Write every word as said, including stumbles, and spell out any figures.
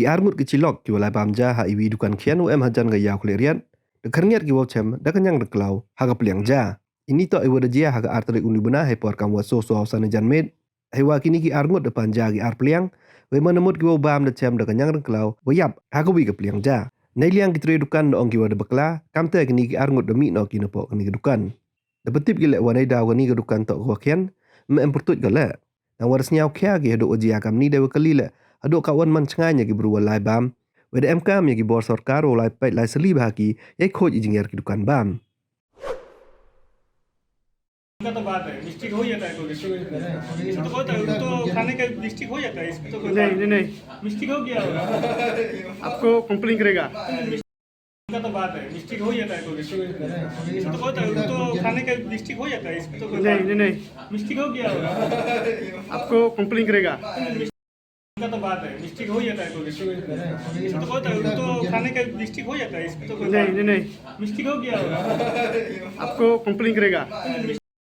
Ki ar ngut ki chilok ki wa lai bam ja ha iwi dukan khian wa em hajan ka Yaw Khliehriat, da khyrngiat ki wow chem da ka Ñiangryngklaw ha ka pliang ja. Ini toh i wa da jia ha ka ar tarik uni u bnai hei por kam wa so so san i jan miet. Hei wa kini ki ar ngut da pan ja ki ar pliang, wei man mut ki wow bam da chem da ka Ñiangryngklaw wa yap ha ka wi ka pliang ja. Nei liang ki tre dukan da ong ki wa da bakla, kamte kini ki ar ngut da mih noh ki na poh kani ka dukan. Da pyntip ki leh wa nei daw kani ka dukan toh ka wa khian, me em pyrtuit ka leh. Tang wa da sñiaw khia ki hadooh wa jia kamni, da wa kali leh hadooh ka wan man chngaiñ ya ki bru wa lai bam. Wei da em kam ya ki bor sorkar wow lai peit lai sylli bha ki yei khooid i jingiar ki dukan bam. का तो बात है, मिस्टेक हो जाता है कोई भी। इसमें तो बहुत है, वो तो खाने का मिस्टेक हो जाता है, इसमें तो कोई नहीं, बात नहीं, नहीं। मिस्टेक हो गया होगा। आपको कंप्लेन करेगा। का तो बात है, मिस्टेक हो जाता है कोई भी। इसमें तो बहुत है, वो तो खाने का मिस्टेक हो जाता है, इसमें तो कोई नहीं, बात नहीं, नहीं। मिस्टेक हो गया होगा। आपको कंप्लेन करेगा। का तो बात है, मिस्टेक हो जाता है कोई भी। इसमें तो बहुत है, वो तो खाने का मिस्टेक हो जाता है, इसमें तो कोई नहीं, बात नहीं, नहीं। मिस्टेक हो गया होगा। आपको कंप्लेन करेगा।